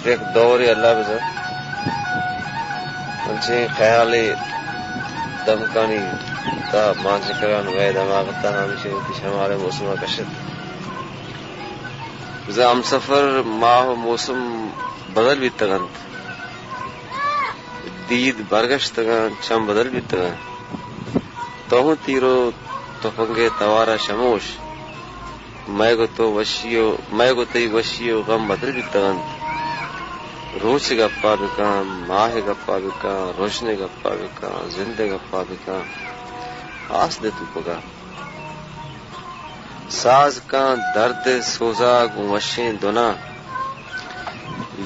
یک دورے اللہ بزان، انچیں خیالے دمکانی تا مانچکران مئے دماغ تا ہمیشہ وتی شمارے موسم ءَ کشت۔ بزاں ہمسفر، ماہ و موسم بدل بیتگ انت، دید برگشتگ انت، چم بدل بیتگ انت۔ تو ہوں تیر و تپنگے توار ءَ شموش۔ مئے گوں تو وشی و، مئے گوں تئی وشی و غم بدل بیتگ انت۔ روچ ءِ گپا بکن، ماہ ءِ گپا بکن، رژن ءِ گپا بکن، زند ءِ گپا بکن۔ آس دے توپگا۔ ساز کن درد ءِ سوزا گوں وشیں دناں۔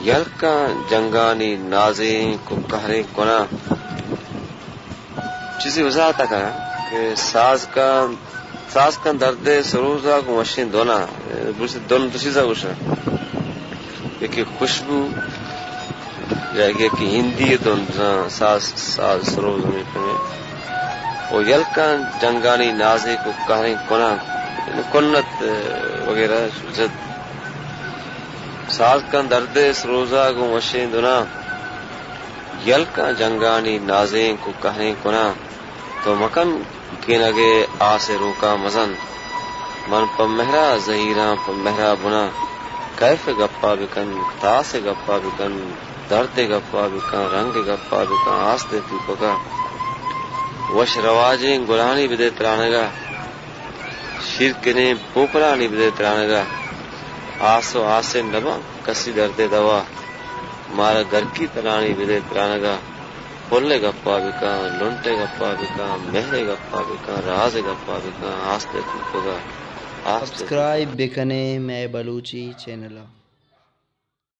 یل کن جنگانی نازینک و قہریں کناں۔ چیزے وضاحت ءَ کناں کہ ساز کن، ساز کن درد ءِ سروزا گوں وشیں دناں۔ بلوچی دن دو چیزا گوشاں، یکے خوشبو، یا یکے ہندی ءِ دن، بزاں ساز، ساز سروز ہمے پمے۔ و یل کن جنگانی نازینک و قہریں کناں، یعنی کنت وغیرہ زد۔ ساز کن درد ءِ سروزا گوں وشیں دناں۔ یل کن جنگانی نازینک و قہریں کناں۔ تو مکن کینگ ءِ آس ءِ روکاں مزن۔ من پہ مہرا زہیراں، پہ مہرا بناں۔ کیف ءِ گپا بکن، تاس ءِ گپا بکن، درد ءِ گپا بکن، رنگ ءِ گپا بکن، آس دے توپگا۔ وش رواجیں گلانی بدے ترانگا۔ شیرکنیں پوپلانی بدے ترانگا۔ آس و آسن نباں کسی درد ءِ دوا۔ مارا گرکی تلانی بدے ترانگا۔ پل ءِ گپا بکن، لنٹ ءِ گپا بکن، مہر ءِ گپا بکن، راز ءِ گپا بکن، آس دے توپگا۔ آس دے سبسکرائب بکنے مئے بلوچی چینل ءَ۔